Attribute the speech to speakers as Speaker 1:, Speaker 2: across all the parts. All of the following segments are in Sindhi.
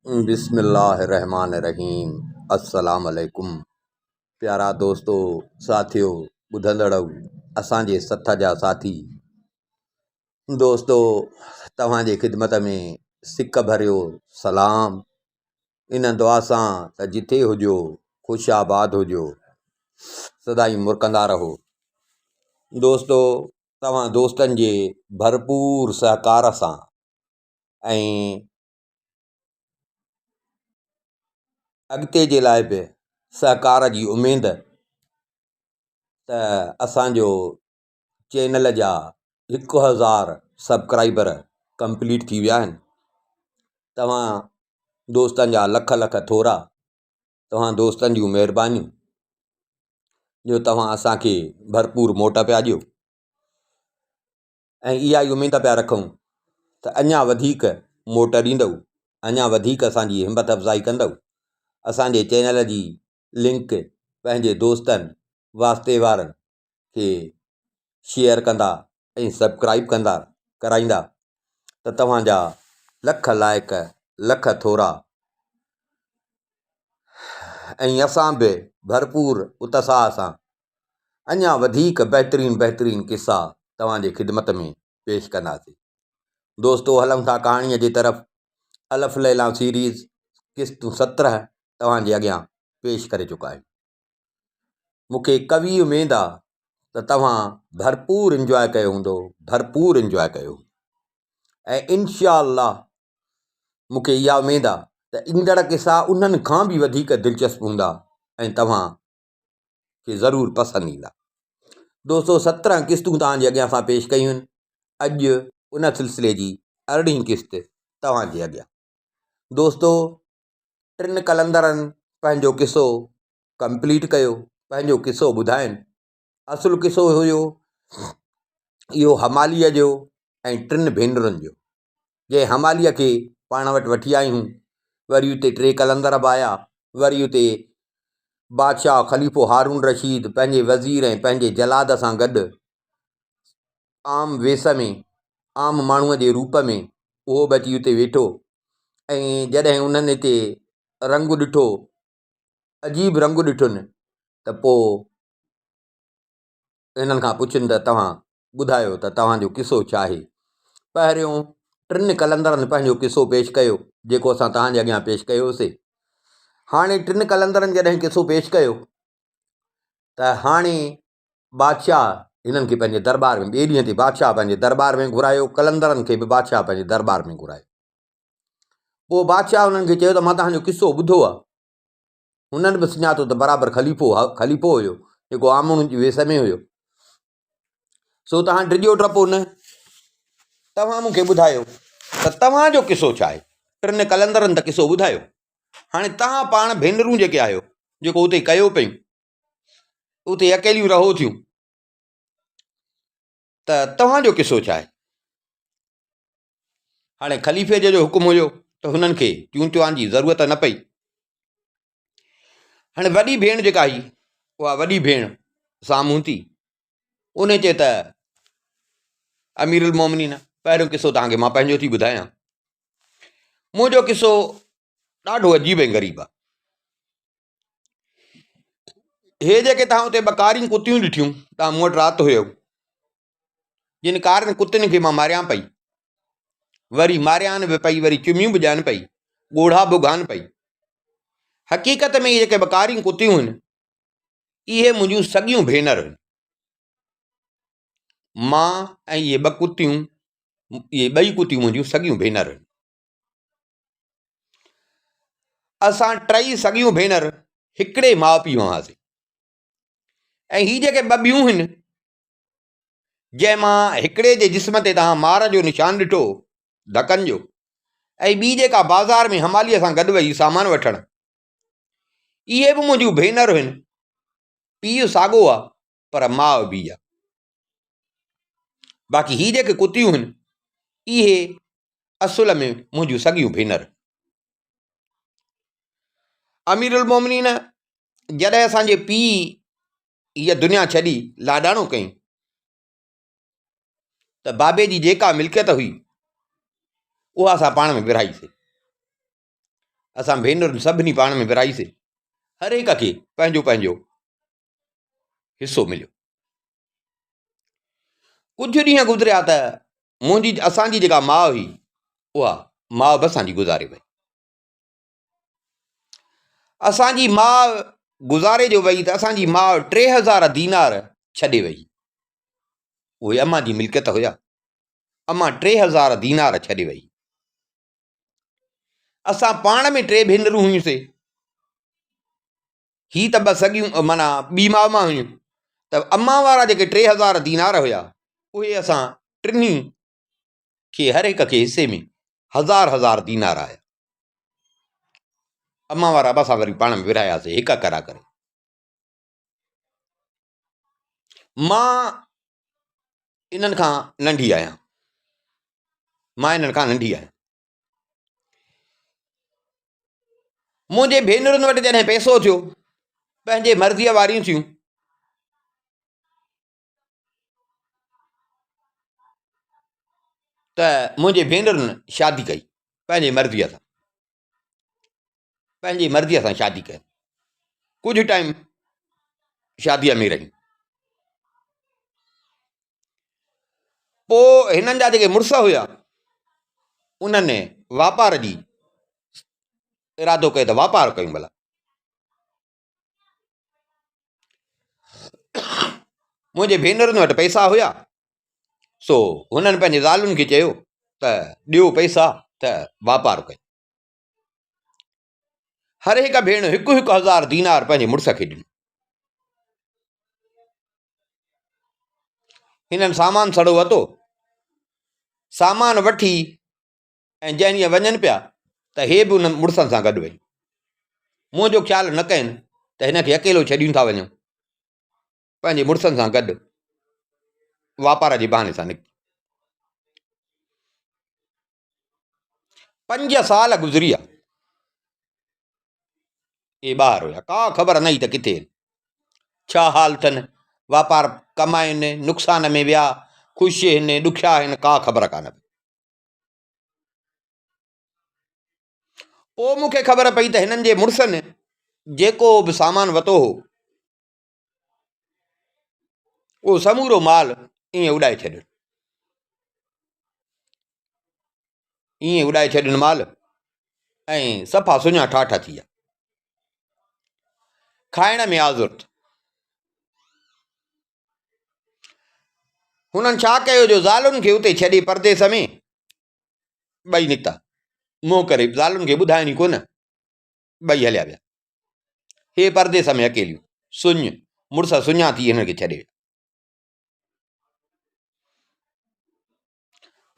Speaker 1: بسم الله الرحمٰن الرحيم السلام عليڪم پيارا دوستو ساٿيو ٻڌندڙؤ اسان جي سٿ جا ساٿي دوستو توهان جي خدمت ۾ سڪ ڀريو سلام ان دعا سان ته جتي هجو خوش آباد هجو سدائين مرڪندا رهو دوستو توهان دوستن جي ڀرپور سهڪار سان ۽ اڳتي جي لاء به سهڪار جي اميد ته اسانجو چينل جا 1000 سبڪرائبر ڪمپليٽ ٿي ويا آهن. توهان دوستن جا لک لک ٿورا، توهان دوستن جون مهربانيون جو توهان اسان کي ڀرپور موٽ پيا ڏيو ۽ اها ئي اميد پيا رکون ته اڃا وڌيڪ موٽ ڏيندؤ، اڃا وڌيڪ اسان جي همت افزائي ڪندؤ. اسان جي چينل جي لنڪ پنهنجي دوستن، واسطي وارن کي شيئر ڪندا ۽ سبڪرائيب ڪندا ڪرائيندا ته توهان جا لک لائق لک ٿورا ۽ اسان به ڀرپور اتساهه سان اڃا وڌيڪ بهترين بهترين قصا توهان جي خدمت ۾ پيش ڪنداسين. دوستو هلون ٿا ڪهاڻيء جي طرف الف ليليٰ سيريز قسط 17 توهان جي اڳيان پيش ڪري چڪا آهيون. مون کي قوي اميد آ ته توهان ڀرپور انجواء ڪيو هوندو، ڀرپور انجواء ڪيو هوندو ۽ انشاء الله مون کي اها اميد آ ته ايندڙ قصا انهن کان به وڌيڪ دلچسپ هوندا ۽ توهان کي ضرور پسند ايندا. دوستو 17 قسطون توهان جي اڳيان اسان پيش ڪيون آهن، اڄ ان سلسلي جي ارڙهين قسط توهان جي اڳيان. دوستو ٽن قلندرن پنهنجو قصو ڪمپليٽ ڪيو، پنهنجو قصو ٻڌائين. اصل قصو هيو اهو هماليه جو ۽ ٽن ڀينرن جو، جنهن هماليه کي پاڻ وٽ وٺي آيون. وري اتي ٽي قلندر به آيا. وري اتي بادشاهه خليفو هارون رشيد پنهنجي وزير ۽ پنهنجي جلاد سان گڏ عام ويس ۾، عام ماڻهوء جي روپ ۾ اهو به اچي اتي ويٺو ۽ جڏهن انهن هتي رنگ ڏٺو، عجيب رنگ ڏٺن ته پوء هنن کان پڇن ته توهان ٻڌايو ته توهان جو قصو ڇا آهي؟ پهريون ٽن قلندرن پنهنجو قصو پيش ڪيو، جيڪو اسان توهان جي اڳيان پيش ڪيوسي. هاڻي ٽن قلندرن جڏهن قصو پيش ڪيو ته هاڻي بادشاهه هنن کي پنهنجي درٻار ۾ ٻئي ڏينهن تي بادشاهه پنهنجي درٻار ۾ گهرايو، قلندرن کي به بادشاهه پنهنجي درٻار ۾ گهرايو. پوء بادشاهه انهن کي چيو ته مان توهان جو قصو ٻڌو آهي. هنن به سڃاتو ته برابر خليفو خليفو هيو جيڪو عام ماڻهن جي ويس ۾ هيو. سو توهان ڊڄو ڊپو نه، توهان مون کي ٻڌايو ته توهان جو قصو ڇا آهي؟ ٽن قلندرن ته قصو ٻڌايو، هاڻي توهان پاڻ ڀينرون جيڪي آهيو، جيڪو اتي ڪيو پيون، اتي اڪيليون رهو ٿيون، ته توهان جو قصو ڇا آهي؟ هاڻي خليفي جو حڪم هيو ته هنن کي چون چوان جي ضرورت نه پئي. هاڻي وڏي ڀيڻ جيڪا هئي، اها وڏي ڀيڻ سامهون ٿي، ان چيو ته امير المومنين پهريون قصو توهان کي مان پنهنجو ٿي ٻڌايان. منهنجو قصو ڏاڍو عجيب ۽ غريب آهي. هي جيڪي توهان اتي ٻه ڪاريون ڪتيون ڏٺيون، توهان مون وٽ رات هيو، جن ڪارين ڪتين کي مان ماريان پئي، وري ماريان به پئي، وري چميون به ڏيان پئي، ڳوڙها به اگهان پئي. حقيقت ۾ اهي جيڪي ٻه ڪاريون ڪتيون هن، اهي منهنجون سڳيون ڀينر هن. مان ۽ اهي ٻه ڪتيون، اهي ٻئي ڪتيون منهنجون سڳيون ڀينر هن. اسان ٽئي سڳيون ڀينر هڪڙي ماء پيء مان هئاسين ۽ هي جيڪي ٻه ٻيون هن، جنهن مان هڪڙي جي جسم تي توهان مار جو نشان ڏٺو، ڌڪن جو، ۽ ٻي جيڪا بازار ۾ حماليء سان گڏ وئي سامان وٺڻ، اهي به منهنجون ڀينر هن. پيء ساڳو آ، پر ماء ٻي آ. باقي هي جيڪي ڪتيون هن، اهي اصل ۾ منهنجون سڳيون ڀينر. امير المومنين جڏهن اسان جي پيء هيء دنيا ڇڏي لاڏاڻو ڪيائين ته بابي جي جيڪا ملڪيت هئي، اها اسان پاڻ ۾ ورهائيسين. اسان ڀينرن سڀني پاڻ ۾ ورهائيسي. هر هڪ کي پنهنجو پنهنجو حصو مليو. ڪجهه ڏينهن گذريا ته منهنجي اسان جي جيڪا ماء هئي اها ماء به اسان جي گذاري وئي. اسان جي ماء گذاري جو وئي ته اسان جي ماء 3000 دينار ڇڏي وئي. اهي امان جي ملڪيت هيا. امان 3000 دينار ڇڏي وئي. اسان پاڻ ۾ ٽي ڀينرون هيون سي. هي ته ٻه سڳيون معنيٰ ٻي ماء مان هيون ته امان وارا جيڪي 3000 دينار هيا اهي اسان ٽنهي کي هر هڪ کي حصي ۾ هزار هزار دينار آيا. امان وارا به اسان وري پاڻ ۾ ورهاياسي هڪ ڪرا ڪري. مان انهن کان ننڍي آهيان. مان انهن کان ننڍي آهيان. منهنجي ڀينرن وٽ جڏهن پئسو ٿيو، پنهنجي مرضيء واريون ٿيون. ته منهنجي ڀينرن شادي ڪئي پنهنجي مرضيء سان. پنهنجي مرضيء سان شادي ڪئي. ڪجهه ٽائيم شاديء ۾ رهي. پوء هنن جا جيڪي مڙس هيا انهن واپار جي ارادو ڪيو ته واپار ڪيون ڀلا. منهنجي ڀينرن وٽ پئسا هيا سو هنن پنهنجي زالن کي چيو ته ڏيو پئسا ته واپار ڪيون. هر هڪ ڀيڻ هڪ هڪ هزار دينار پنهنجي مڙس کي ڏنو. هنن سامان سڙو ورتو. سامان وٺي ۽ جنهن ڏينهن وڃن پيا ته هي به انهن مڙسن سان گڏ وئي. منهنجو خيال نه ڪين ته هن کي اڪيلو ڇڏيون ٿا وڃون. پنهنجي مڙسن سان گڏ واپار جي بهاني سان نڪتي. پنج سال گذري ويا. اهي ٻاهر هيا. ڪا خبر نه هئي ته ڪٿي آهن. ڇا حال اٿن، واپار ڪمائن، نقصان ۾ ويا، خوش آهن، ڏکيا آهن، ڪا خبر ڪانه پئي. پوء مون کي خبر پئي ته هنن جي مڙسن جيڪو به سامان ورتو هو، اهو سمورو مال ائين اڏائي ڇڏيو. ائين اڏائي ڇڏين مال ۽ صفا سڃا ٺاٺ ٿي ويا. کائڻ ۾ آزرت. هنن ڇا ڪيو جو زالن کي اتي ڇڏي پرديس ۾ ٻئي نڪتا. منهن ڪري زالن کي ٻڌائين ئي ڪونه، ٻئي هليا ويا. هي پرديس ۾ اڪيليون، سڃ، مڙس سڃا ٿي هنن کي ڇڏي ويا.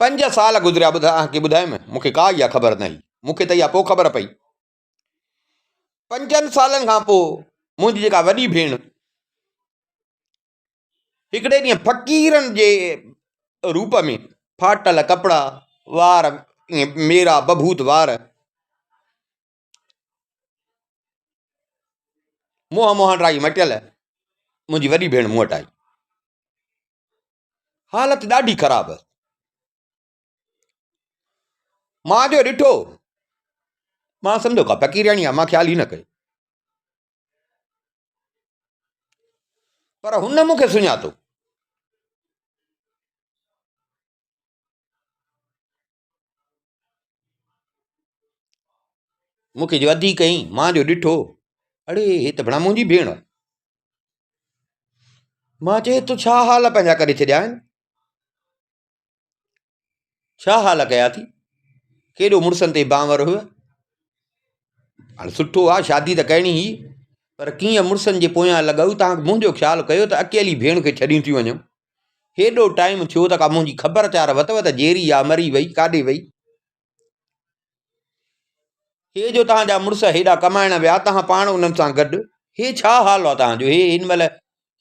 Speaker 1: پنج سال گذريا ٻڌا کي ٻڌايم مون کي ڪا اها خبر نه هئي مون کي ته اها پوء خبر پئي پنجن سالن کان پوء منهنجي جيڪا وڏي ڀيڻ هڪڙي ڏينهن فقيرن جي روپ ۾ ڦاٽل ڪپڙا وار ميرا بڀوت وار منهن مهانڊرائي مٽيل منهنجي وڏي ڀيڻ مون وٽ آئي. حالت ڏاڍي خراب هئس. مان جو ڏٺو، مان سمجهيو ڪا فقيرياڻي آ، مان خيال ئي نه ڪيو. پر هن مون کي سڃاتو. مون کي جو اڌي ڪئين، مان جو ڏٺو، اڙي هي ته ڀڻا منهنجي ڀيڻ آ. مان چيو تو ڇا حال پنهنجا ڪري ڇڏيا آهن؟ ڇا حال ڪيا ٿي؟ ڪيڏو مڙسن تي بانور هو. هاڻي سٺو آ شادي ته ڪرڻي هئي پر ڪيئن مڙسن جي پويان لڳو تان منهنجو خيال ڪيو ته اڪيلي ڀيڻ کي ڇڏيون ٿيون وڃون. هيڏو ٽائيم ٿيو ته ڪا منهنجي خبر چار وتو ته جيري آ مري وئي ڪاڏي وئي. هي جو توهان جا مڙس هيڏا ڪمائڻ ويا توهان پاڻ انهن سان گڏ هي ڇا حال آ توهان جو هي هن مهل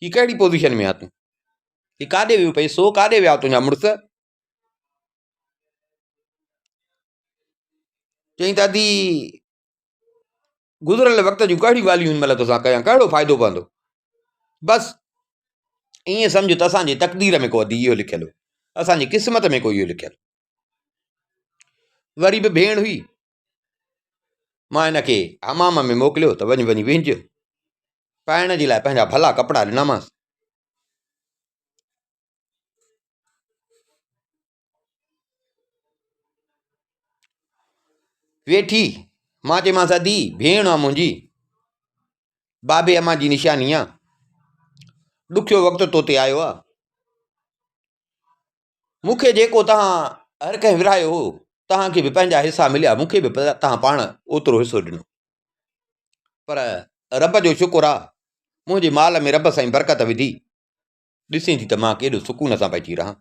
Speaker 1: هي ڪهڙي پوزيشن ۾ آ تون هي ڪاڏي ويو پئسو ڪاڏي ويا تنهنجا مڙس چئين ته ادي گذريل وقت جون ڪهڙيون ڳالهيون هن مهل توسان ڪيان ڪهڙو فائدو پوندو بس ائين سمجھ ته اسان جي تقدير ۾ ڪو ادي اهو لکيل هو اسان جي قسمت ۾ ڪو اهو لکيل وري به ڀيڻ هئي. مان هن کي حمام ۾ موڪليو ته وڃ وڃي وهنج. پائڻ جي لاء پنهنجا ڀلا ڪپڙا ڏنامانس. ويٺي، مان چيومانس ادي، ڀيڻ آ منهنجي، بابي امان جي نشاني آ، ڏکيو وقت تو تي آيو آ. مون کي جيڪو توهان هر ڪنهن ورهايو هو، توهان کي به پنهنجا حصا مليا، مون کي به توهان پاڻ اوترو حصو ڏنو. پر رب جو شڪر آ، منهنجي مال ۾ رب سائين برڪت وڌي. ڏسين ٿي ته مان ڪيڏو سڪون سان پئي ٿي رهان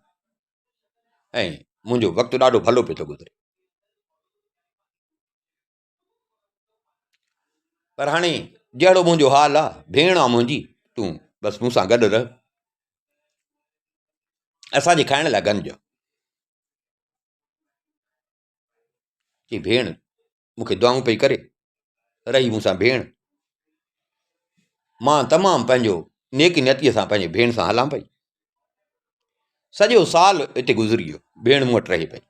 Speaker 1: ۽ منهنجو وقت ڏاڍو ڀلو پيو ٿو گذري. پر هاڻي جهڙو منهنجو حال آ، ڀيڻ آ منهنجي، تون بس مون سان گڏ رهه. اسان جي کائڻ لاء گنج آ. چي ڀيڻ مون کي دعائون پئي ڪري، رهي مون سان ڀيڻ. مان تمام پنهنجو نيڪ نيتيء سان پنهنجي ڀيڻ سان هلان پئي. سڄو سال اتي گذري ويو، ڀيڻ مون وٽ رهي پئي.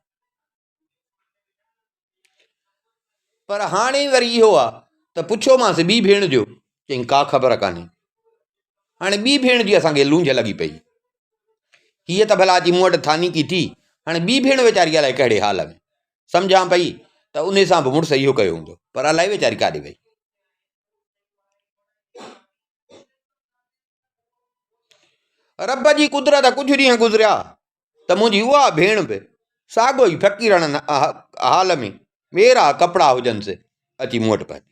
Speaker 1: پر هاڻي وري اهو آ ته پڇيومانس ٻي ڀيڻ جو، چيائين ڪا خبر ڪانهي. هاڻي ٻي ڀيڻ جي اسان کي لونجهه لڳي پئي. هيء ته ڀلا اچي مون وٽ ٿانيڪي ٿي، هاڻي ٻي ڀيڻ ويچاري الائي ڪهڙي حال ۾. سمجهان پئي ته انهي سان به مڙس اهو ڪيو هوندو، پر الائي ويچاري ڪاڏي وئي. رب جي قدرت ڪجهه ڏينهن گذريا ته منهنجي اها ڀيڻ به ساڳيو ئي فقيراڻن حال ۾ ميرا ڪپڙا هجنس اچي مون وٽ پهتي.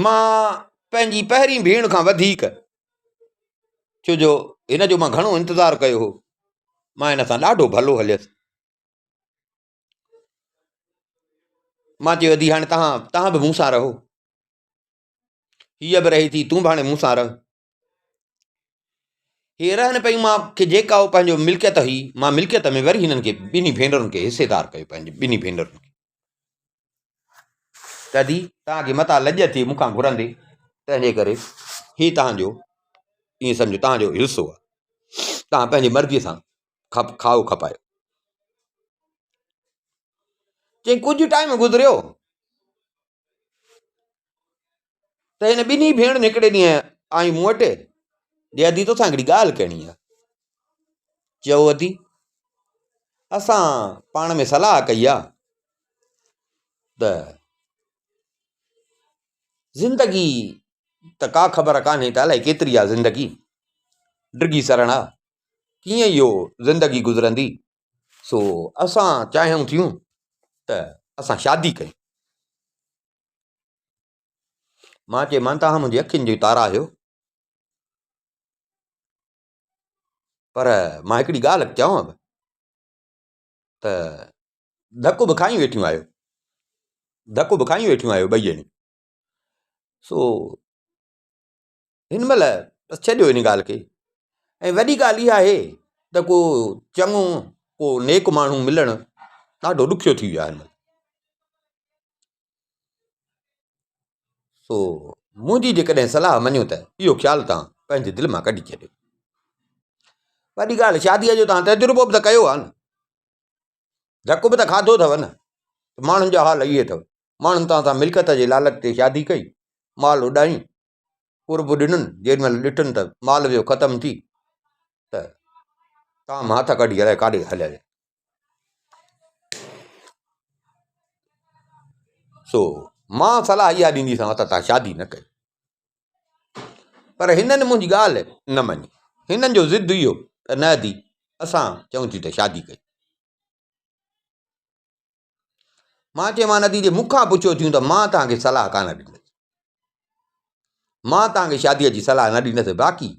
Speaker 1: مان پنهنجي پهرين ڀيڻ کان وڌيڪ ڇو جو هن جو مان گهڻو انتظار ڪيو هو، مان هن سان ڏاڍو ڀلو هليس. مان چيو ادي هاڻي توهان توهان به مون سان رهو. هيء به رهي ٿي تون به هاڻي مون سان رهه. هي رهن پيون مان کي جيڪا هو پنهنجو ملڪيت هئي مان ملڪيت ۾ وري هنن کي ٻنهي ڀينرن کي حصيدار ڪيو پنهنجي ٻنهي ڀينرن کي. ته ادي توهان کي متان لڄ ٿئي مون کان گهرندي تنهنجي ڪري هي توهان جو ائين سمجهو توهان جو حصو آهي توهان پنهنجي مرضيء سان کپ کائو کپايو. چيائين ڪجهه ٽائيم گذريو ته هن ٻنهي ڀيڻن هڪڙي ڏينهن آيون مون وٽ جي ادي توسان هڪڙي ڳالهه ڪرڻي آهي. چيو ادي اسان پاڻ ۾ صلاح ڪئي آهي ته زندگي ته ڪا خبر ڪانهي ته الائي ڪيتري آهي زندگي ڊگهي سرڻ آهي ڪيئن اهو زندگي گذرندي سو اسان چاهيون ٿيون ته اسان شادي ڪيون. مان چيومان توهان منهنجي اکين جو تارا آهيو پر مان هڪڙي ڳالهه چوان ته ڌڪ به کائي ويٺيون آهيو ڌڪ به کائي ويٺيون آهيو ٻئي ڄڻيون سو هن مهل بس ڇڏيو ان ڳالهه کي ۽ وڏي ڳالهه اها آهي ته ڪو چڱو ڪو نيڪ ماڻهو ملڻ ڏاڍو ڏکيو ٿي ويو آهي هن مهل سو منهنجي جيڪڏهن صلاح مڃو ته اهو خيال توهان پنهنجي دل مان ڪڍي ڇڏيو وڏي ڳالهه شاديء جو توهان تجربو به ته ڪيو آهي نه ڌڪ به ته کاڌو اٿو نه ماڻهن جا حال اهي اٿو ماڻهن توهان سان ملڪيت جي لالچ تي شادي ڪئي مال اڏائين قرب ڏنن، جيڏي مهل ڏٺن ته مال ويو ختم ٿي ته تان مان هٿ ڪڍي الائي ڪاڏي هليا ويا. سو مان صلاح اها ڏينديسانو ته تان شادي نه ڪيو. پر هنن منهنجي ڳالهه نه مڃي. هنن جو ضد اهو ته نه ادي اسان چئون ٿيون ته شادي ڪيو. مان چيومان ادي جي مون کان پڇيو ٿيون ته مان توهان کي صلاح ڪانه ڏيندس. مان توهان کي شاديء جي صلاح نه ڏيندس باقي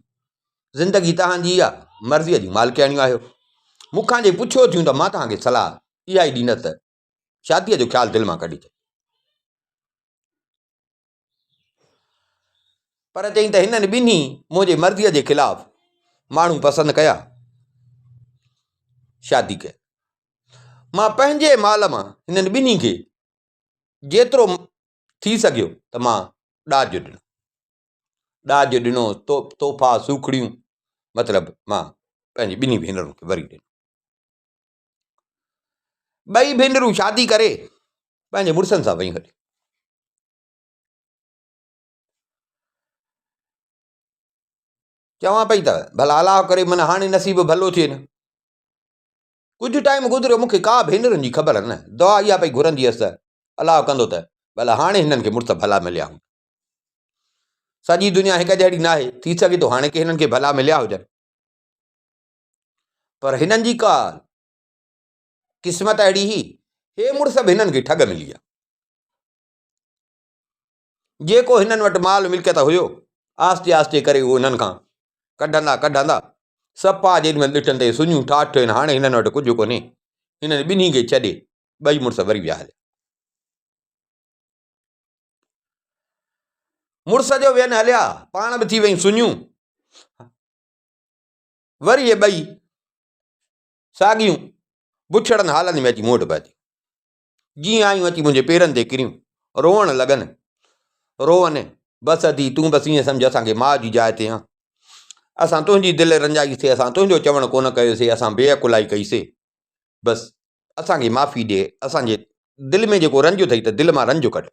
Speaker 1: زندگي توهان جي آ مرضيء جون مالڪياڻيون آهيو. مون کان جي پڇيو ٿيون ته مان توهان کي صلاح اها ئي ڏيندس ته شاديء جو خيال دل مان ڪڍي ڇڏ. پر چيائين ته هنن ٻنهي منهنجي مرضيء جي خلاف ماڻهو پسند ڪيا، شادي ڪئي. مان پنهنجي مال مان هنن ٻنهي کي جيترو ٿي سگهيو ته مان ڏاج ڏنو. ڏاج ڏنو، تحفا، سوکڙيون مطلب مان پنهنجي ٻنهي ڀينرن کي وري ڏنو. ٻئي ڀينرون شادي ڪري پنهنجي مڙسن سان ويون هليون. چوان پئي ته ڀلا الله ڪري من هاڻي نصيب ڀلو ٿئي نه. ڪجهه ٽائيم گذريو مون کي ڪا ڀينرن جي خبر نه. دعا اها پئي گهرندي هيس ته الله ڪندو ته ڀلا هاڻي هنن کي مڙس ڀلا مليا هوندا. سڄي دنيا هڪ جهڙي ناهي، ٿي سگهي ٿو هاڻي ڪي هنن کي ڀلا مليا هجن. پر هنن جي ڪا قسمت اهڙي هئي، هي مڙس به هنن کي ٺڳ ملي ويا. جيڪو هنن وٽ مال ملڪيت هيو، آهستي آهستي ڪري اهو هنن کان ڪڍندا ڪڍندا صفا جيڏي مهل ڏٺن ته هي سڃيون ٺاٺ آهن، هاڻي هنن وٽ ڪجهه ڪونهي. هنن ٻنهي کي ڇڏي ٻئي مڙس وري ويا هليا. مڙس جو وين هليا، پاڻ به ٿي ويون سڃيون. وري اهي ٻئي ساڳيون بڇڙن حالن ۾ اچي مون وٽ پهتيون. جيئن آيون اچي منهنجي پيرن تي ڪريون، روئڻ لڳن. روئن، بس ادي تون بس ائين سمجهه اسان کي ماء جي جاء تي آن. اسان تنهنجي دل رنجائي سي، اسان تنهنجو چوڻ ڪونه ڪيو سي، اسان بي عقلائي ڪئي سي. بس اسان کي معافي ڏي، اسان جي دل ۾ جيڪو رنج اٿئي ته دل مان رنج ڪڍ.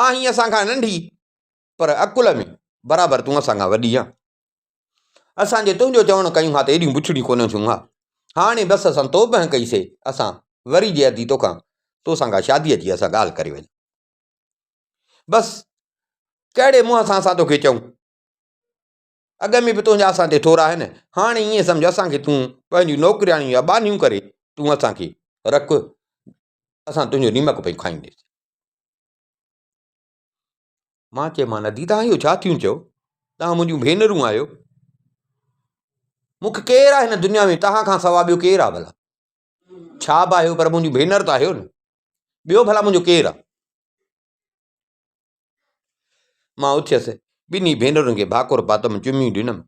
Speaker 1: آهين اسان کان ننڍي پر عقل ۾ برابر تون اسان کان وڏي آن. اسان جي تنهنجو چوڻ ڪيون ها ته ايڏيون بڇڙيون ڪونه ٿيون ها. هاڻي بس اسان توبهه ڪئي سي، اسان وري جي ادي توکان توسان ڪا شاديء جي اسان ڳالهه ڪري وڃون. بس ڪهڙي منهن سان اسان توکي چئون. اڳ ۾ به تنهنجا اسان تي ٿورا آهن، هاڻي ائين سمجهه اسان کي تون پنهنجون نوڪرياڻيون يا ٻانهيون ڪري تون اسان کي رک، اسان تنهنجو نيمڪ پئي کائينديسين. مان چيومان، ادي توهان اهو ڇا ٿيون چئو؟ توهان منهنجون ڀينرون آهيو. مون کي ڪير آهي هن دنيا ۾ توهان کان سوا ٻيو ڪير آهي ڀلا؟ ڇا به آهيو پر منهنجون ڀينر ته آهيو نه، ٻيو ڀلا منهنجو ڪير آهي؟ مان اٿيس، ٻنهي ڀينرن کي ڀاڪر پاتم، چميون ڏنم.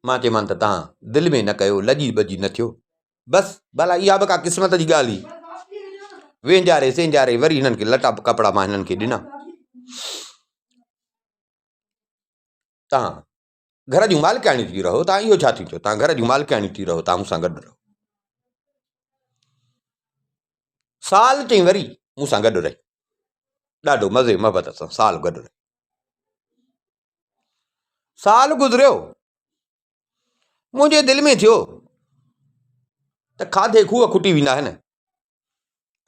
Speaker 1: مان چيومان ته توهان دل ۾ نه ڪيو، لڄي ٻڄي نه ٿيو. بس ڀلا اها به ڪا قسمت جي ڳالهه هئي. وينجاري سينجاري وري هنن کي لٽا ڪپڙا مان هنن کي ڏنا. توهان گهر جون مالڪياڻيون ٿي رهو، توهان اهو ڇا ٿيون چئو؟ توهان گهر جون مالڪياڻيون ٿي رهو، توهان مون سان گڏ رهو. سال چئين وري مون سان گڏ رهي. ڏاڍو مزي محبت سان سال گڏ رهي. سال گذريو، منهنجي دل ۾ ٿيو ته کاڌي کوهه کٽي ويندا آهن.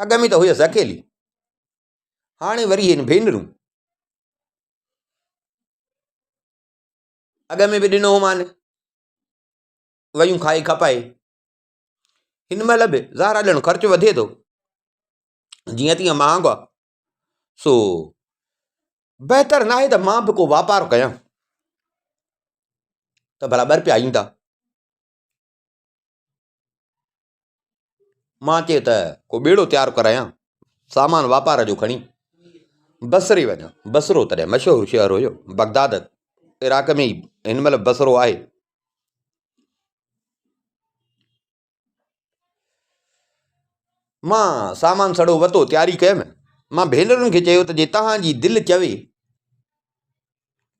Speaker 1: اڳ ۾ ته هيس اڪيلي، هاڻي وري هن ڀينرون. اڳ ۾ به ڏنو هومان، ويون کائي کپائي. هن مهل به ظاهر آهي ڄڻ خرچ وڌي ٿو، جيئن تيئن مهانگو آهي. سو بهتر ناهي ته مان به ڪو واپار ڪيان ته ڀلا ٻه رپيا ايندا. مان چيو ته ڪو ٻيڙو تيار ڪرايان، سامان واپار جو کڻي بصري وڃان. بصرو تڏهن مشهور شهر هيو، بغداد عراق ۾ ئي هن مهل بصرو آهي. مان سامان سڙو وتو، تياري ڪيم. مان ڀينرن کي چيو ته جي توهان جي دل چوي،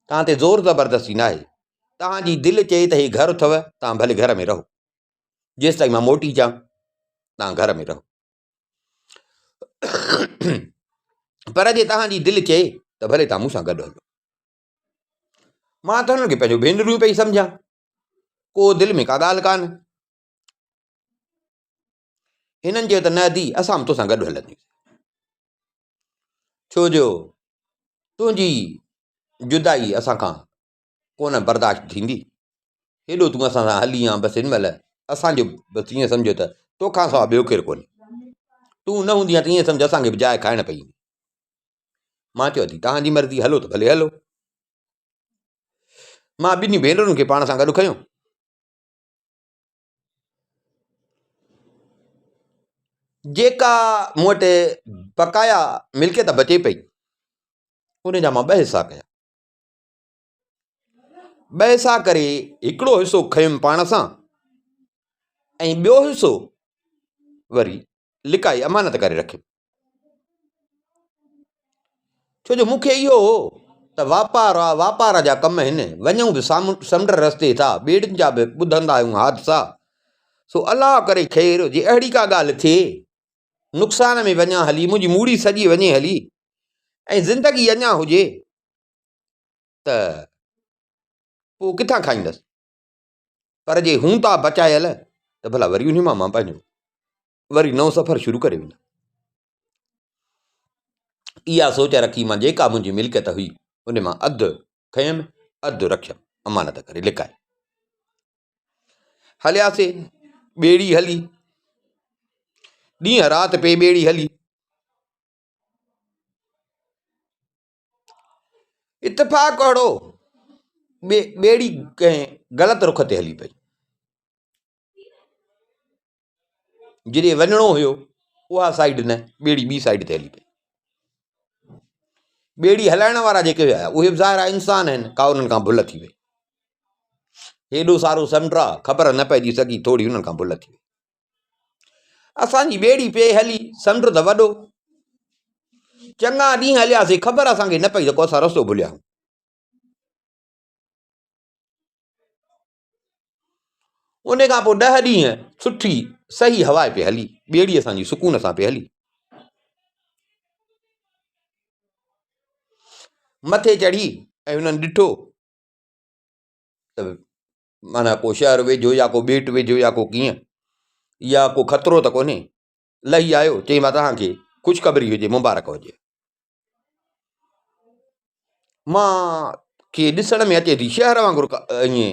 Speaker 1: توهان تي زور زبردستي ناهي، توهان جي دل چئي ته هي گهر اٿو، توهان ڀلي گهر ۾ رهو، جيستائين مان موٽي اچان، توهان گهر ۾ رهو. پر جي توهان جي دل چئي ته ڀلي توهان مون سان گڏ هلو. مان ته هنن کي پنهنجون ڀينرون پئي سمجهان، ڪو دل ۾ ڪا ڳالهه ڪانه. هنن چيو ته نه ادي اسان به توسان گڏ هلنديون ڇو جو تنهنجي جدائي اسان کان ڪونه برداشت ٿيندي هيڏو تون اسان سان هلي آن بس هن مهل اسانجو بس ائين سمجهو ته توکان سوا ٻيو ڪير ڪونهي تون نه هوندي ته ائين سمجهه اسان کي به جاء کائڻ پئي ايندي مان چيو ادي تهان جي مرضي هلو ته ڀلي هلو مان ٻنهي ڀينرن کي پاڻ سان گڏ کنيو جيڪا مون وٽ بقايا ملڪيت بچي پئي ان جا مان ٻه حصا ڪيا ٻه حصا ڪري هڪڙو حصو کنيم پاڻ سان ۽ ٻيو حصو وري لڪائي امانت ڪري رکيم ڇو جو مون کي اهو هو ته واپار آ، واپار جا ڪم هن، وڃون به سمنڊ رستي ٿا، ٻيڙين جا به ٻڌندا آهيون حادثا. سو الله ڪري خير، جي اهڙي ڪا ڳالهه ٿئي، نقصان ۾ وڃان هلي، منهنجي موڙي سڄي وڃي هلي ۽ زندگي اڃا هجي ته پوء ڪٿان کائيندس؟ پر جي هوندا بچايل ته ڀلا وري انهي مان مان پنهنجو وري نئون سفر شروع ڪري ويندس. اها سوچ رکي مان جيڪا منهنجي ملڪيت هئي، ان مان اڌ کنيم، اڌ رکيم، امانت ڪري لڪائي. هلياسي، ٻيڙي هلي، ڏينهن رات پئي ٻيڙي هلي. اتفاق اهڙو، ٻيڙي ڪنهن غلط رخ تي هلي پئي. جيڏي وڃڻو هيو اها سائيڊ نه ٻيڙي ٻي سائيڊ تي هلي پئي. ٻيڙي هلائڻ وارا جيڪي هيا اهي به ظاهر آهي انسان آهن ڪا انهن کان ڀل ٿي وئي. هيڏو سارو سمنڊ آ خبر نه پئجي سگهي ٿوري انهن کان ڀل ٿي وئي. اسان جي ٻيڙي پئي هلي سمنڊ ته وڏو چڱا ڏينهن هلياسي خبر اسان کي نه پئي ته ڪو اسان رستو ڀليا آهيون. ان کان پوء ڏهه ڏينهن سٺي صحيح هوا پئي هلي، ٻيڙي اسان جي سڪون سان پئي هلي. مٿي چڙهي ۽ هنن ڏٺو ته معنيٰ ڪو شهر ويجهو يا ڪو ٻيٽ ويجهو يا ڪو ڪيئن يا ڪو خطرو ته ڪونهي. لهي آيو، چيائين مان توهان کي خوشخبري هجي، مبارڪ هجي. مان کي ڏسڻ ۾ اچي ٿي شهر وانگر ائين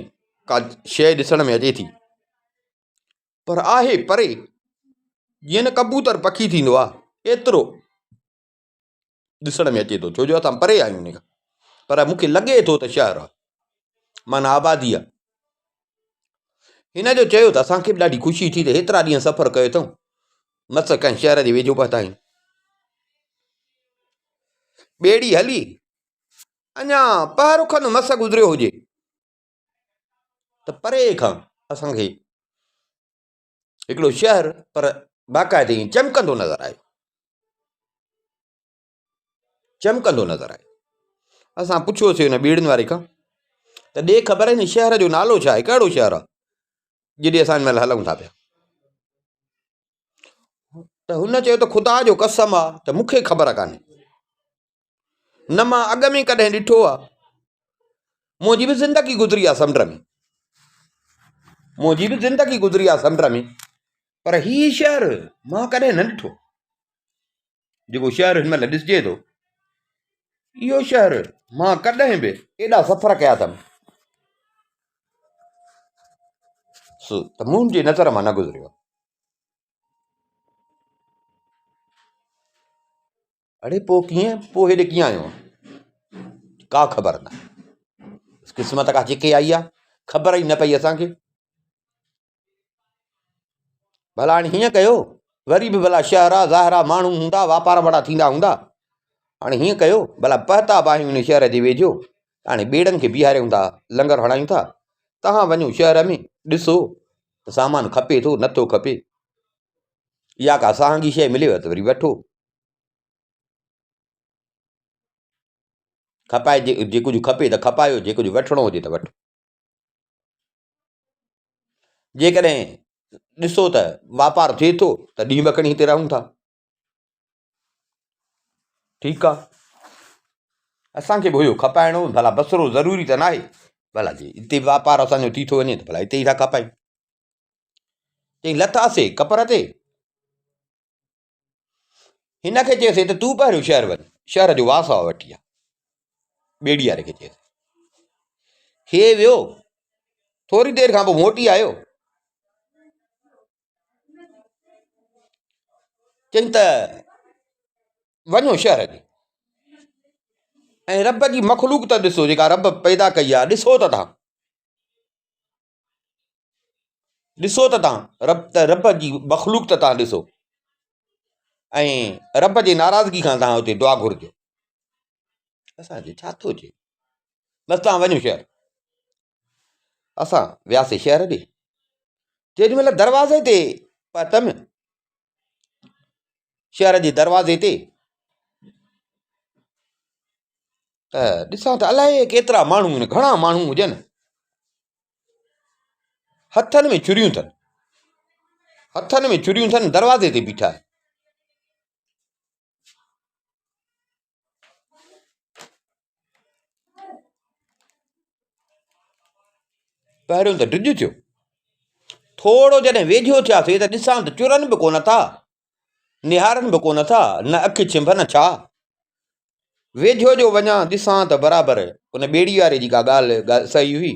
Speaker 1: ڪا شيء ڏسڻ ۾ اچي ٿي پر آهي پري جيئن نه ڪبوتر پکي ٿيندو آهي ايترو ڏسڻ ۾ اچي ٿو ڇو جو اسان پري آهيون ان کان پر مون کي لڳي ٿو ته شهر آهي معنيٰ آبادي آهي هن جو چيو ته اسان کي به ڏاڍي خوشي ٿي ته هيترا ڏينهن سفر ڪيو اٿئون مس ڪنهن شهر جي ويجهو پهتا آهيون ٻيڙي هلي اڃا پهر کن مس گذريو هجي ته پري کان اسان کي هڪڙو شهر پر باقاعدي ائين چمڪندو نظر آيو چمڪندو نظر آيو اسان پڇيوسي ان ٻيڙين واري کان ته ڏي خبر هن شهر جو نالو ڇا آهي ڪهڙو شهر آهي جڏي اسان هن مهل هلون ٿا پيا ته هن چيو ته خدا جو قسم آ ته مون کي خبر ڪانهي نه مان اڳ ۾ ڪڏهن ڏٺو آ منهنجي به زندگي گذري آ سمنڊ ۾ منهنجي به زندگي گذري آ سمنڊ ۾ پر هي شهر مان ڪڏهن نه ڏٺو جيڪو شهر هن مهل ڏسجي ٿو اهو شهر مان ڪڏهن به ايڏا سفر ڪيا اٿم سو ته منهنجي نظر مان نه گذريو اڙي پوء ڪيئن پوء هيڏي ڪيئن آيو آهين؟ ڪا خبر نه قسمت کان چڪي آئي آ خبر ئي نه پئي اسان کي ڀلا هاڻي هيئن ڪيو وري به ڀلا شهر آ ظاهر آ ماڻهو هوندا واپار وڙا ٿيندا هوندا هاڻي هيئن ڪيو ڀلا پهتا به آهيون هن شهر جي ويجهو هاڻي ٻيڙن کي بيهاريون ٿا لنگر هڻايون ٿا توهان وڃو شهر ۾ ڏسو ته سامان کپي ٿو نٿو کپي يا ڪا سهانگي شيء مليو ته وري وٺو کپائي جي ڪجهه کپي ته کپايو جي ڪجهه وٺڻو هجي ته وٺو جيڪڏهن ڏسو ته واپار ٿئي ٿو ته ڏينهن ٻه کڻي هتي رهون ٿا ٺيڪ آ اسانکي به هيو کپائڻو ڀلا بصرو ضروري ته ناهي ڀلا جي هتي واپار اسانجو ٿي ٿو وڃي ته ڀلا هتي ئي ٿا کپايون چئي لٿاسي ڪپر تي هن کي چيوسين ته تون پهريون شهر وڃ، شهر جو واس هوا وٺي آ. ٻيڙي واري کي چيوسين. هي ويو، ٿوري دير کان پوء موٽي آيو. چئين ته وڃو شهر ڏي ۽ رب جي مخلوق ته ڏسو جيڪا رب پيدا ڪئي آ، ڏسو ته تان. ڏسو ته تان رب ته رب جي مخلوق ته تان ڏسو ۽ رب جي ناراضگي کان تان اتي دعا گهرجو اسان چيو ڇا ٿو چئي بس تان وڃو شهر اسان وياسي شهر ڏي جيڏي مهل دروازي تي پهتم شهر جي دروازي تي ته ڏسان ته الائي ڪيترا ماڻهو آهن، گهڻا ماڻهو هجن، هٿن ۾ ڇريون اٿن. هٿن ۾ ڇريون اٿن، دروازي تي بيٺا آهن. پهريون ته ڊڄ ٿيو. ٿورو جڏهن ويجهو ٿياسي ته ڏسان ته چرن به ڪونه ٿا، نهارن به ڪونه ٿا، نه اک ڇنڀ نه ڇا. ويجهو جو وڃان ڏسان ته برابر ان ٻيڙي واري جي ڪا ڳالهه صحيح هئي.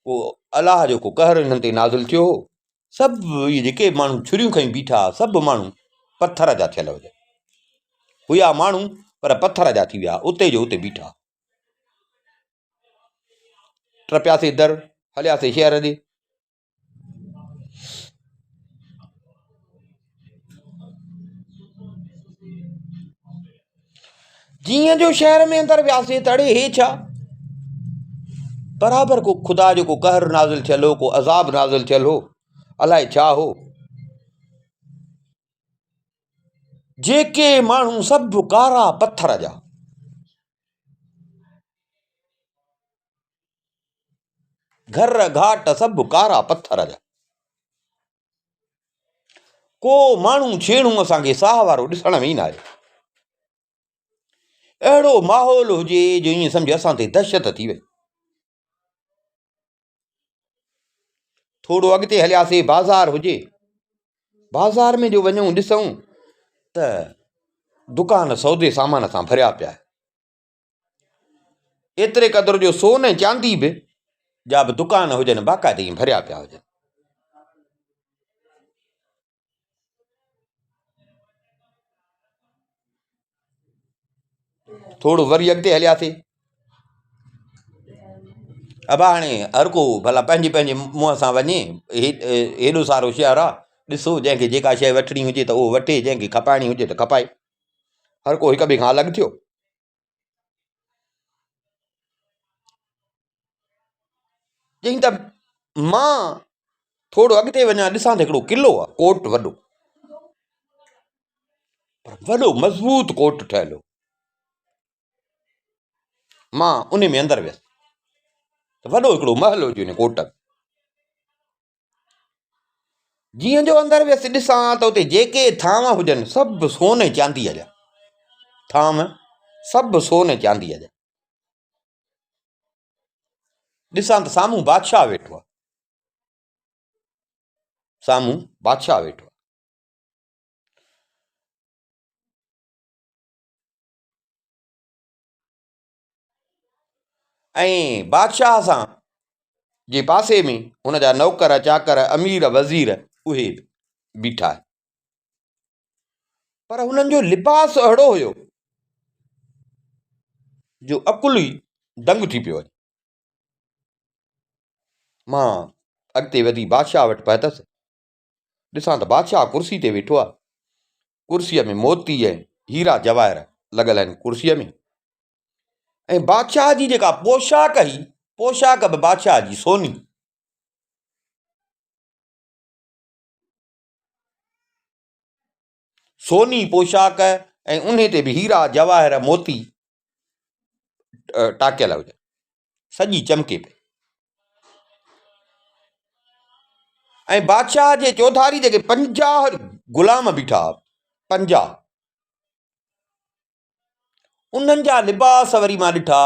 Speaker 1: ڪو الله جو ڪو قهر انهن تي نازل ٿيو هو. سڀ اهي جيڪي ماڻهو ڇريون کڻي بيٺا ها، سڀ ماڻهو پٿر جا ٿيل هجن. هيا ماڻهو پر پٿر جا ٿي ويا، اتي جو اتي بيٺا. ٽپياسي در، هلياسي شهر ڏي. جيئن جو شهر ۾ اندر وياسي ته اڙي هي ڇا؟ برابر ڪو خدا جو ڪو قهر نازل ٿيل هو، ڪو عذاب نازل ٿيل هو، الائي ڇا هو. جيڪي ماڻهو سڀ ڪارا پٿر جا. گهر گهاٽ سڀ ڪارا پٿر جا. ڪو ماڻهو ڇيڻو اسان کي ساهه وارو ڏسڻ ۾ ئي نه آيو. اهڙو ماحول هجي جو ائين سمجهه اسان تي دهشت ٿي وئي. ٿورو اڳتي هلياسي بازار هجي. بازار ۾ جو وڃون ڏسون ته دڪان سودي سامان سان ڀريا پيا. ايتري قدر جو سون ۽ چاندي به جا به دڪان هجن باقاعده ائين ڀريا پيا هجن. ٿورو وري اڳتي هلياسي ابا هاڻي هر ڪو ڀلا پنهنجي پنهنجي منهن سان وڃي هيڏو سارو شهر آهي ڏسو جنهن کي جيڪا شيء وٺڻي هجي ته اهو وٺي جنهن کي کپائڻي هجي ته کپائي هر ڪو هڪ ٻئي کان الڳ ٿيو. چيائين ته مان ٿورو اڳتي وڃان ڏسان ته هڪڙو قلعو آهي ڪوٽ وڏو پر وڏو مضبوط ڪوٽ ٺهيل هو مان ان ۾ اندر ويس ته وڏو هڪڙو محل هجي ان ڪوٽ ۾ جيئن جو اندر ويس ڏسان ته اتي جيڪي ٿانو هجن سڀ سون ۽ چانديء جا ٿانو سڀ سون ۽ چانديء جا ڏسان ته سامهون بادشاهه ويٺو آهي سامهون بادشاهه ويٺو آهي ۽ بادشاهه سان جي پاسي ۾ هن جا نوڪر چاڪر امير وزير اهي به بيٺا آهن پر هنن جو لباس اهڙو هيو جو عقل ئي دنگ ٿي پيو وڃي مان اڳتي وڌي بادشاهه وٽ پهتس ڏسان ته بادشاهه ڪرسي تي ويٺو آهي. ڪرسيء ۾ موتي ۽ هيرا جواهر لڳل آهن ڪرسيء ۾ ۽ بادشاهه جي جيڪا پوشاڪ هئي، پوشاڪ به بادشاهه جي سوني. سوني پوشاڪ ۽ انهي تي به هيرا جواهر موتي ٽاڪيل هجن. سڄي چمڪي پئي ۽ بادشاهه جي چوڌاري جيڪي 50 غلام بيٺا هئا 50 انهن جا لباس وري مان ڏٺا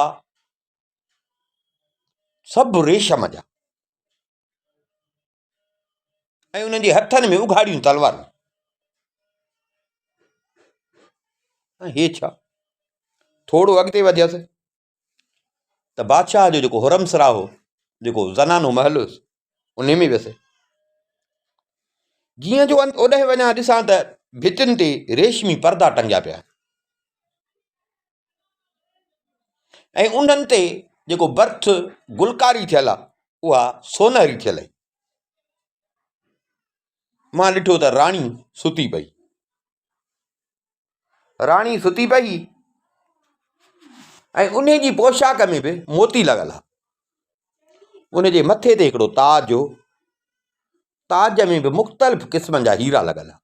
Speaker 1: سڀ ريشم جا ۽ انهن جي هٿن ۾ اگهاڙيون تلوارون ۽ هي ڇا ٿورو اڳتي وڌيس ته بادشاهه جو جيڪو حرم سرا هو جيڪو زنانو محل هيس ان ۾ ويس جيئن جو اوڏانهن وڃان ڏسان ته ڀتين تي ريشمي پردا ٽنگيا پيا ۽ انهن تي جيڪو برٿ گلڪاري ٿيل آهي اها سونهري ٿيل آهي مان ڏٺو ته راڻي ستي پئي راڻي ستي پئي ۽ انهي جي پوشاڪ ۾ به موتي لڳل ها ان جي مٿي تي هڪڙو تاج هو تاج ۾ به مختلف قسمن جا هيرا لڳل ها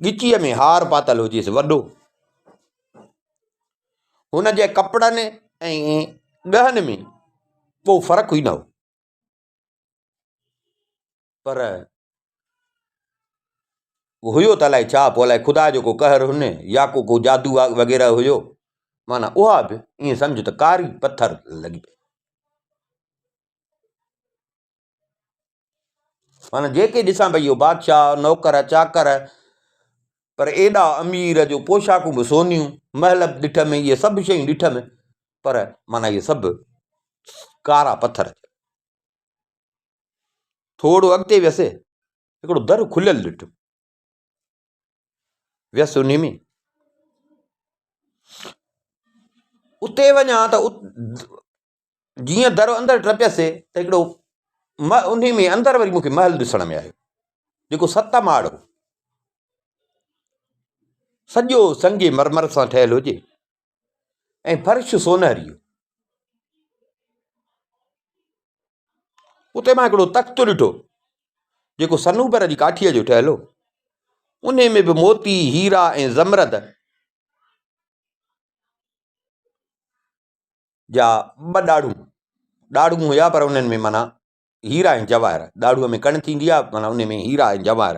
Speaker 1: ڳچيء ۾ هار پاتل هجيس وڏو هن جي ڪپڙن ۽ ڳهن ۾ ڪو فرق ئي نه هو پر هيو ته الائي ڇا، پوء الائي خدا جو ڪو قهر هن يا ڪو ڪو جادو وغيره هيو، معنيٰ اها به ائين سمجهه ته ڪاري پٿر لڳي پئي. معنيٰ جيڪي ڏسان پئي اهو بادشاهه، نوڪر چاڪر، پر ايڏا امير جو پوشاڪون به سونيون، محل به ڏٺم، اهي سڀ شيون ڏٺم، پر معنيٰ اهي سڀ ڪارا پٿر. ٿورو اڳتي ويس، هڪڙو در کليل ڏٺم. ويس انهي ۾. اتي وڃان ته جيئن در اندر ٽپيس ته هڪڙو انهي ۾ اندر وري مون کي محل ڏسڻ ۾ آيو، جيڪو ست ماڙ هو. سڄو سنگ مرمر سان ٺهيل هجي ۽ فرش سونهري هو. اتي مان هڪڙو تخت ڏٺو، جيڪو صنوبر جي ڪاٺيء جو ٺهيل هو. انهي ۾ به موتي، هيرا ۽ زمرد جا ٻه ڏاڙهون، ڏاڙهون هيا پر انهن ۾ معنيٰ هيرا ۽ جواهر، ڏاڙهونء ۾ ڪڻ ٿيندي آهي معنيٰ انهي ۾ هيرا ۽ جواهر،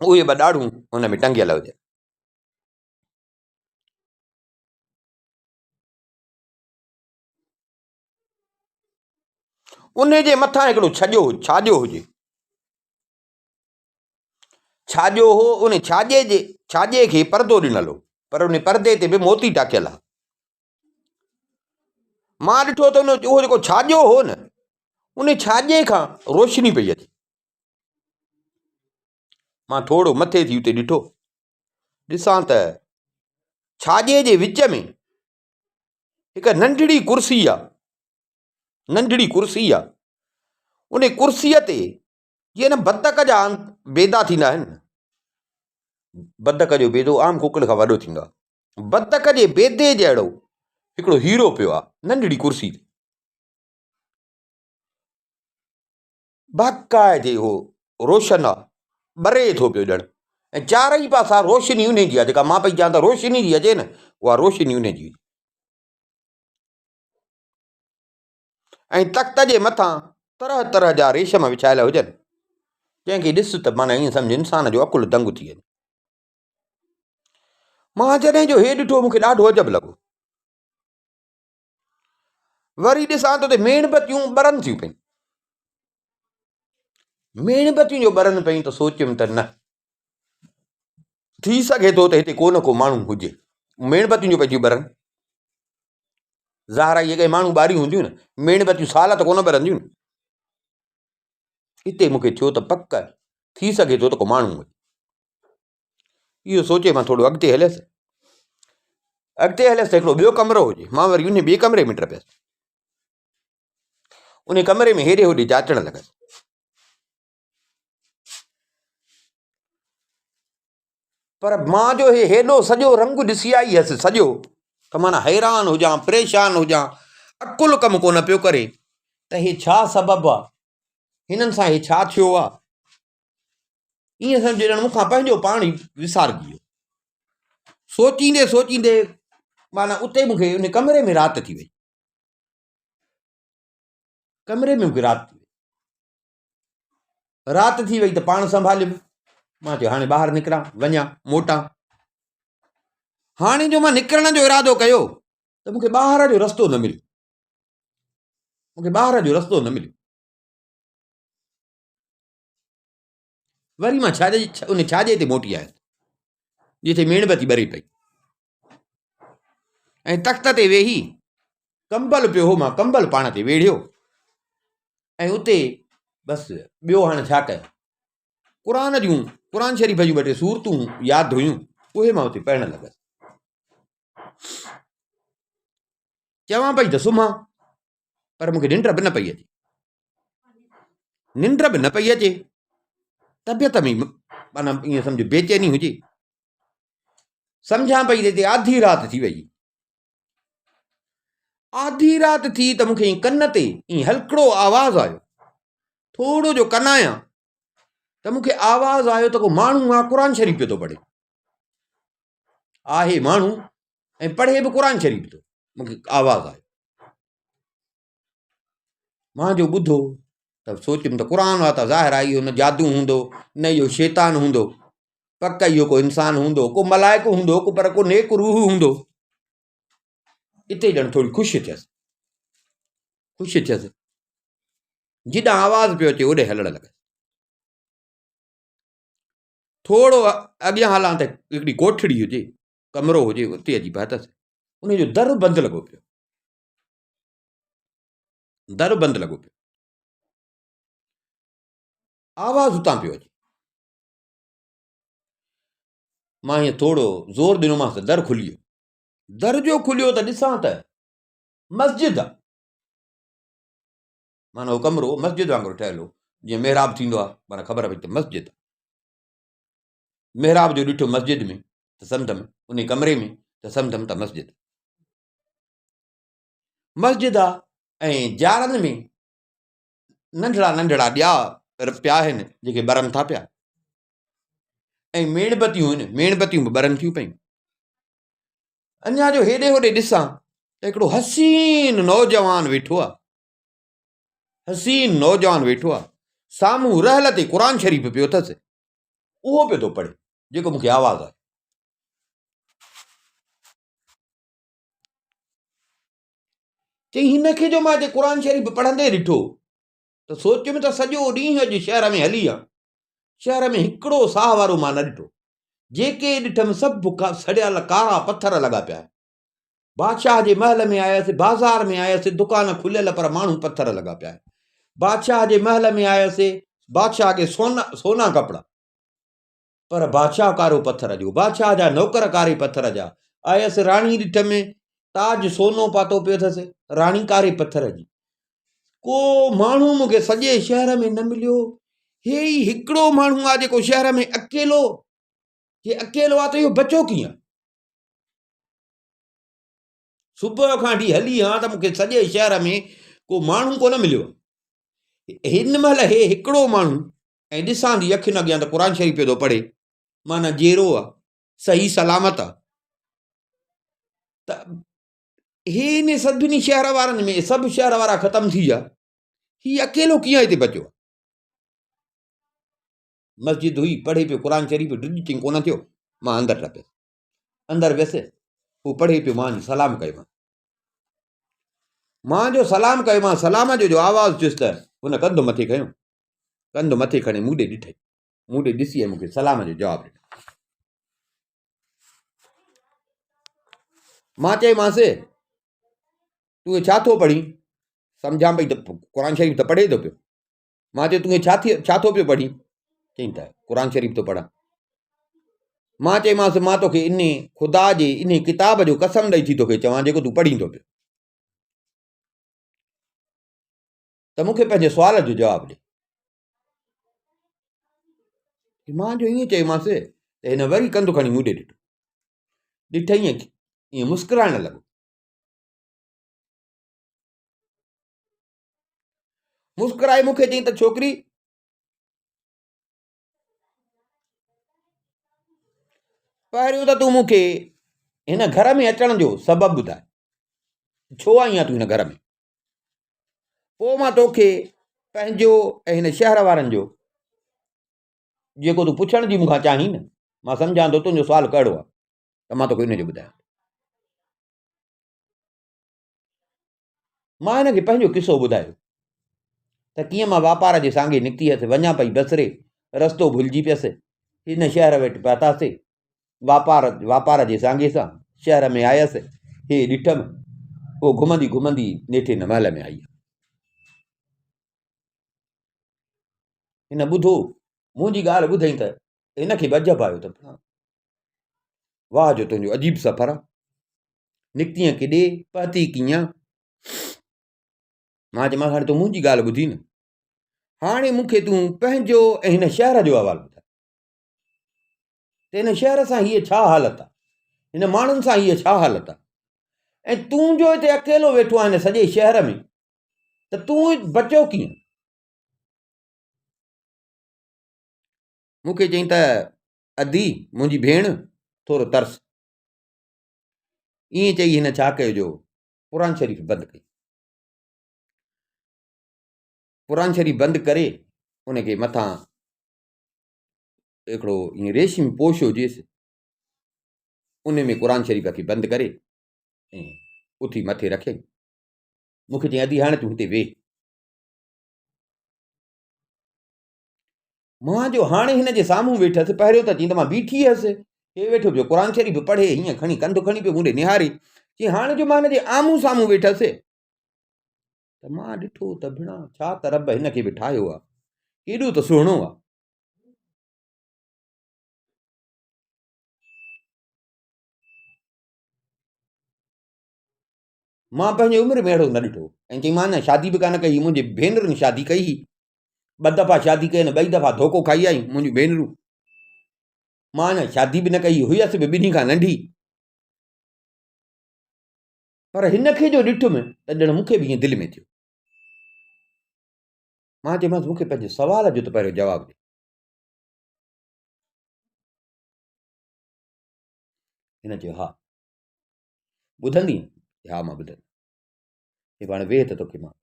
Speaker 1: اهي ٻه ڏاڙهون ان ۾ ٽنگيل هجن. انهي جي مٿان هڪڙو ڇڄو ڇاڄو هجي. ڇاڄو هو، ان ڇاڄي جي ڇاڄي کي پردو ڏنل هو، پر ان پردي تي به موتي ٽاڪيل ها. مان ڏٺو ته ان اهو جيڪو ڇاڄو هو نه، ان ڇاڄي کان روشني پئي اچي. مان ٿورو مٿي ٿي اتي ڏٺو، ڏسان ته ڇاڄي جي وچ ۾ هڪ ننڍڙي ڪرسي آ، ننڍڙي ڪرسي آ، ان ڪرسيء تي جيئن نه بدڪ جا بيدا ٿيندا آهن، بدڪ جو بيدو عام ڪڪڙ کان وڏو ٿيندو آ، بدڪ جي بيدي جهڙو هڪڙو هيرو پيو آ ننڍڙي ڪرسي تي. باقاعدي اهو روشن آ، ٻري ٿو پيو ڄڻ ۽ چارئي پاسا روشني انهي جي آ، جيڪا مان پئي چوان ته روشني جي اچي نه، اها روشني انهي جي هئي. ۽ تخت جي مٿان طرح طرح جا ريشم وڇايل هجن، جنهن کي ڏس ته معنيٰ ائين سمجهه انسان جو عقل دنگ ٿي وڃي. مان جڏهن جو هي ڏٺو مون کي ڏاڍو عجب لڳو. وري ڏسان ٿو ته ميڻ بتيون ٻرن ٿيون پيون. ميڻ بتيون جو ٻرن پيون ته سوچيم ته نه ٿي سگهي ٿو ته هتي ڪو نه ڪو ماڻهو هجي. ميڻ بتيون جو پيون ٻرن. ظاهر آهي جيڪي ماڻهو ٻاريون هونديون نه ميڻ بتيون سال ته ڪونه ٻرنديون نه. اتي مون کي ٿيو ته پڪ ٿي سگهي ٿو ته ڪو ماڻهو هجي. اهو سوچي مان ٿورو اڳتي هليس. اڳتي هليس ته هڪڙو ٻيو ڪمرو هجي. مان وري ان ٻئي ڪمري ۾ ٽپيس. ان ڪمري ۾ هيڏي هوڏي جاچڻ لڳس. پر مان جو هي هيڏو سڄو رنگ ڏسي آئي هيس سڄو ته معنيٰ حيران هجان پريشان هجان عقل ڪم ڪونه پيو ڪري ته هي ڇا سبب آ هنن سان هي ڇا ٿيو آ ائين سمجهه ڄڻ مون کان پنهنجو پاڻ ئي وسارجي ويو. سوچيندي سوچيندي معنيٰ اتي مون کي ان ڪمري ۾ رات ٿي وئي. ڪمري ۾ مون کي رات ٿي وئي. رات ٿي وئي ته پاڻ سنڀاليم. مان چيو هاڻي ٻاهر نڪران، وڃان، موٽان. هاڻي جو مان نڪرڻ جو ارادو ڪيو ته مون کي ٻاهر جو رستو نه مليو. مون کي ٻاهر جو رستو نه مليو. وري مان ڇاڄي ان ڇاڄي تي موٽي آيس جتي ميڻ بتي ٻري پئي ۽ تخت تي ويهي ڪمبل پيو هو مان ڪمبل پاڻ تي ويڙهيو ۽ اتي بس ٻيو هاڻي ڇا ڪيان قرآن جون قرآن شريف جون ٻه ٽي سورتون ياد هيون اهي مان اتي پڙهڻ لڳس چوان پئي ته سمهان پر مون کي ننڊ به نه پئي اچي. ننڊ به نه پئي اچي. طبيعت ۾ معنيٰ ائين سمجهه بيچيني هجي. سمجهان پئي ته هتي آڌي رات ٿي وئي. آڌي رات ٿي ته مون کي ائين ڪن تي ائين هلڪڙو آواز آيو. ٿورو جو ڪن آيان ته مون کي آواز آيو ته ڪو ماڻهو آ قرآن شريف پيو ٿو پڙهي. آهي ماڻهو ۽ پڙهي به قرآن شريف ٿو مونکي آواز آيو مان جو ٻڌو ته سوچيم ته قرآن آ ته ظاهر آ اهو نه جادو هوندو نه اهو شيطان هوندو، پڪ اهو ڪو انسان هوندو، ڪو ملائڪ هوندو، ڪو پر ڪو نيڪ روح هوندو. اتي ڄڻ ٿوري خوش ٿيس، خوش ٿيس، جيڏانهن آواز پيو اچي اوڏي هلڻ لڳس. ٿورو اڳيان هلان ته هڪڙي ڪوٺڙي هجي، ڪمرو هجي، اتي اچي پهتس. ان جو در بند لڳو پيو، در بند لڳو پيو، آواز اتان پيو اچي. مان ائين ٿورو زور ڏنومانس ته در کلي ويو. در جو کليو ته ڏسان ته مسجد آ. معنيٰ اهو ڪمرو مسجد وانگر ٺهيل هو، جيئن محراب ٿيندو آ، معنيٰ خبر پئي ته مسجد آ. محراب جو ڏٺو مسجد ۾ ته سمجهيم، انهي ڪمري ۾ ته سمجهيم ته مسجد مسجد آ ۽ جارن ۾ ننڍڙا ننڍڙا ڏيا پيا آهن جيڪي ٻرن ٿا پيا ۽ ميڻ بتيون آهن، ميڻ بتيون به ٻرن ٿيون پيون. اڃا جو هيڏي هوڏي ڏسان ته هڪڙو حسين نوجوان ويٺو آ، حسين نوجوان ويٺو آ، سامهون رحل تي قرآن شريف پيو اٿس، اهو پيو ٿو پڙهي، جيڪو مون کي آواز آيو. چئي هن کي جو مان هتي قرآن شريف پڙهندي ڏٺو ته سوچيم ته سڄو ڏينهن اڄ شهر ۾ هلي آن، شهر ۾ هڪڙو ساهه وارو مان نه ڏٺو. جيڪي ڏٺم سڀ سڙيل ڪارا پٿر لڳا پيا. بادشاهه جي محل ۾ آيس، بازار ۾ آيس، دڪان کليل پر ماڻهو پٿر لڳا پيا. بادشاهه جي محل ۾ آيس، بادشاهه کي سونا سونا ڪپڙا پر بادشاهه ڪارو پٿر جو، بادشاهه جا نوڪر ڪاري پٿر جا. آيس راڻي ڏٺم، تاج سونو پاتو پيو اٿس، راڻي ڪاري پٿر جي. ڪو ماڻهو مون کي سڄي شهر ۾ نه مليو. هي ئي هڪڙو ماڻهو آ جيڪو شهر ۾ اڪيلو، جي اڪيلو آ ته اهو بچو ڪيئن؟ صبح کان وٺي هلي هان ته مون کي سڄي شهر ۾ ڪو ماڻهو ڪونه مليو. هن مهل هي هڪڙو ماڻهو ۽ ڏسان ٿي اکين اڳيان ته قرآن شريف پيو ٿو پڙهي، معنيٰ جيئرو آ، صحيح سلامت آ. ته هي ان سڀني شهر وارن ۾ سڀ شهر وارا ختم ٿي ويا، هي اڪيلو ڪيئن هتي بچيو؟ مسجد هئي، پڙهي پيو قرآن شريف، ڊڄ چين ڪونه ٿيو، مان اندر ٽپيس، اندر ويس، هو پڙهي پيو، مان سلام ڪيومانس، مان جو سلام ڪيومانس، سلام جو جو آواز ٿيس ته هن ڪنڌ مٿي کنيو، ڪنڌ مٿي کڻي مون ڏي ڏٺئي، مون ڏي ڏسي ۽ مون کي سلام جو جواب ڏنو. مان چيومانس، تون هي ڇا ٿو پڙهين؟ سمجهان پئي ته قرآن شريف ته پڙهي ٿو پيو. مان چيو تون هي ڇا ٿي ڇا ٿو پيو پڙهين؟ چئين ته قرآن شريف ٿو پڙهان. مان چيومانس، مان توکي انهي خدا جي انهي ڪتاب جو قسم ڏئي ٿي توکي چوان جيڪو تون پڙهين ٿو پيو، ته مون کي پنهنجي سوال جو جواب ڏي. مان جو ائين چيومانس ته هن وري ڪنڌ کڻي مون ڏي ڏٺو. ڏٺئي ائين مسڪرائڻ لڳو. مسڪرائي مون کي چيائين ته ڇوڪري پهريون ته تون مون کي هن گهر ۾ اچڻ جو سبب ٻڌاء، ڇو آئي آهين تون هن گهر ۾؟ پوء مان توکي پنهنجو ۽ هن شهر وارن جو جيڪو تون پڇڻ جي مون کان چاهين نه، مان سمجهان ٿو تنهنجو سوال ڪهڙو آهي ته مان توکي ان جو ٻڌايان ٿو. مان هن کي پنهنجو قصو ٻڌايو ته ڪيئن مان واپار جي سانگي نڪتي هيس، وڃان پئي بصري، رستو ڀلجي پيس، هن شهر وٽ پهتاسي، واپار واپار جي سانگي سان شهر ۾ آيس، هي ڏٺم، پوء گهمندي گهمندي نيٺ هن محل ۾ آئي. هن ٻڌو، منهنجي ڳالهه ٻڌئين ته هن کي به عجب آيو ته واهه جو تنهنجو عجيب سفر آ، نڪتينء ڪيڏي، پهتي ڪيئن؟ مان چيومانس هاڻي تون منهنجي ڳالهه ٻڌي نه، هاڻي مون کي تون پنهنجو ۽ هن شهر جو احوال ٻڌاء ته هن شهر سان هيء ڇا حالت آ، هن ماڻهن سان هيء ڇا حالت آ ۽ تون جو هتي اڪيلو ويٺو آهين هن سڄي شهر ۾ ته تون بچيو ڪيئن؟ مون کي چيائين ته ادي منهنجي ڀيڻ ٿورو ترس. ائين چئي هن ڇا ڪيو جو قرآن شريف بند ڪئي. قرآن شريف بند ڪري ان کي مٿان هڪڙو ائين ريشمي پوش هجيس ان ۾ قرآن شريف کي بند ڪري ۽ اٿي مٿي رکي مون کي چيائين ادي هاڻي تون هتي ويهه مان جو هاڻي هن جي سامهون ويٺس پهريون ته چين ته مان بيٺي هيس هي ويٺو پيو قرآن شريف پڙهي هيئن کڻي ڪنڌ کڻي پيو مون ڏي نهاري چي هاڻي جو مان هن جي آمهون سامهون ويٺس ته مان ڏٺو ته ڀيڻا ڇا ته رب هن کي به ٺاهيو آ ڪيڏو ته سهڻو آ مان پنهنجي عمر ۾ اهڙو نه ڏٺو ۽ چئي مان اڃا شادي به ڪانه ڪئي منهنجي ڀينرن شادي ڪئي هئي ٻه دفعا شادي ڪئي ٻئي دفعا ڌوڪو کائي آيون منهنجون ڀينرون مان اڃا شادي به نه ڪئي هيس به ٻنهي کان ننڍي پر هن کي جو ڏٺم ته ڄڻ مون کي به ائين دل ۾ ٿيو مان چيومانس مون کي پنهنجي سوال جو ته پهريون جواب ڏي هن چيو ها ٻڌندين ها مان ٻڌندس چي پاڻ ويهه ته توکي مان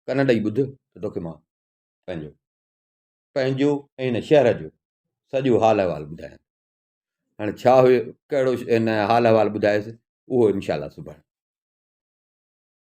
Speaker 1: ڪن ڏئي ٻڌ ته توکي مان پنهنجو پنهنجو ۽ هن شهر جو سڄو حال احوال ٻڌايان هاڻي ڇا هيو ڪهڙو هن حال احوال ٻڌايس اهو انشاء الله سڀاڻي.